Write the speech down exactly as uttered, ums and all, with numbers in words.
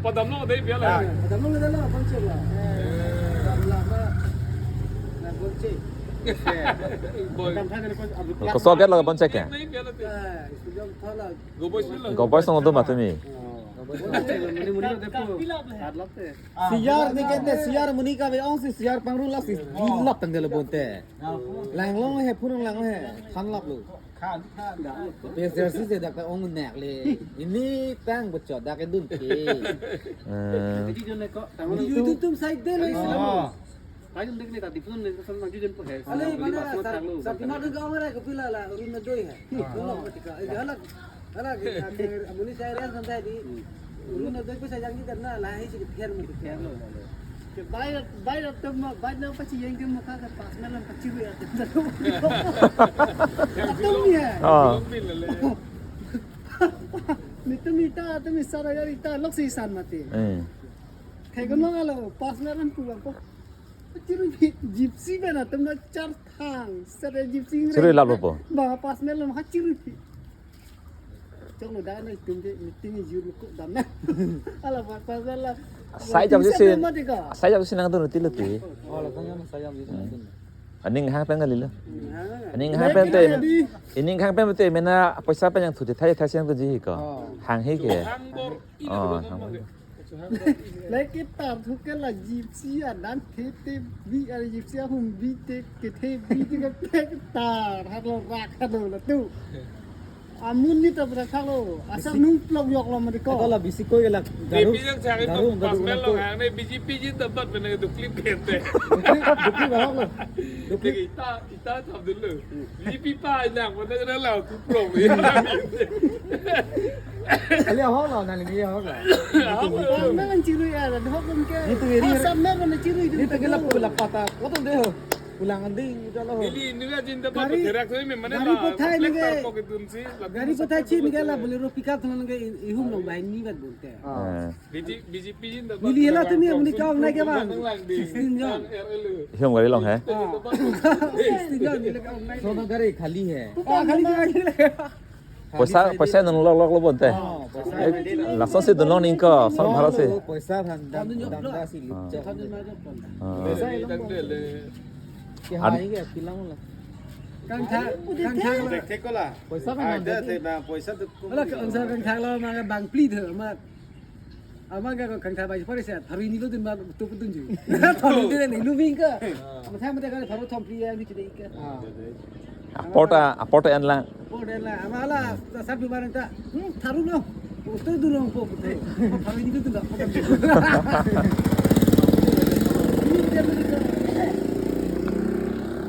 Padam lo dei biar la. Padam lo dei lo, Bonchek lo. Padam lo apa? Na Bonchek. Boy. Padam tha dei ko abut. Koso get lo Bonchek ke? Dei biar la. Eh, student tha la. Goboi silo. Goboi song do matumi. Bonchek lo, muni muni lo dei pu. Adlap te. Siar ni kente, siar muni kave ongsi, siar pangru laksi, bilap tanggal bonte. Langlong he, phunang lang he, thanlap lo. P S R C se dak ta ong nek le. Ini tang bocor dak edun ke. Eh. Jadi jon ko, tang Di YouTube tum side de lo Islam. Oh. Tang jon dekne ta dipun ne san maju jon po he. Ale mana sar, sar tima dun ka ong re ko pila la, Arunodoi he. Belum ketika. Eh, hala, hala, akhir, amun saya ren sampai di. Arunodoi ko saya janji karena lahir si ketian mati. Ketian lo, lo. Ke bai, bai rap tem ma, bai na pachi yang ke muka ke pas melan pachi ya. Atum ya. Ah. Nitum ita, atum isara ya ita, lok si isan mati. Eh. Thai ko nong alo, pas melan pulang po. Chiru phi, gypsy bena atum na char thang, sare gypsy ngre. Chiru lap lo po. Ba pas melan ha chiru phi. Chong lo da na itum ke meeting jur ko dam na. Ala ba pa la. Sai jam si. Sai jam si nang tu nanti leti. Oh, la tanya sai jam si nang tu. Aning hang pen kali lo. Aning hang pen te. Aning hang pen te mena poisa pen yang thu te thai thai siang tu ji ko. Oh. Hang he ke. Oh, hang. Lagi tar thu ke la gypsy adan the te bi, a gypsy ahum bi te ke the bi te ke tar ha lo rak ha lo la tu. Amun ni ta bra khalo. Asa nung plok yok lo mati ko. Ko la bisi koi la garu. P P yang cari garu, garu, pas mel lo garu. Hang ne B J P ji tempat bena itu klip kente. Dukli, dukli bahok lo. Dukli. Ita, ita tam dulu. B J P pa ilang mana kena lau tu plok. Ali ahok lo, nali ni ahok lo. Ahok lo. Pas mel ang chiru ya, ada hok lo ke. Itu iri. Pas mel ang chiru itu. Itu ke la pula pata. Kau tu deh. Pulang anding itu lo. Neli, neli ajin dapat gari, bergerak tu memang gari la, pothai ni ke. Reflektor pocket dun si, gari pothai chin ke la Bolero pickup thon ke ihum long bahai ni bat bonte. Ah. Eh. B J P jin dapat. Neli hela tu ni amun ni kau naik ke bang. Sixteen jon. Ihum gari long he? Ah. Sixteen jon ni le kau naik. Sono gari khali hai. Ah, khali, khali, khali. Poisa, poisa nung lok lok lo bonte. Oh, poisa. Eh, lason si dun long ning ko, son bhara si. Oh, poisa than dam, dam da si lip chak. Ah. Poisa ilong dang dele. Ke hai ke pilang la. Kangtha, kangtha. Dekhe ko la. Poisa kan ada. Ada the bang, poisa tu. Ala kangtha, kangtha lo ma bang pli the ma. Ama ga kangtha bai pare se, thari ni lo dun ma tu putun ju. Thari ni lo dun ni lo bing ka. Matha matha ka thari thom pli ya ni chide ka. Ah. Apor ta, apor ta en lang. Apor ta en lang. Ama la, ta sab du barang ta. Hmm, tharu lo. Utu du lo po, utu. Thari ni lo dun da.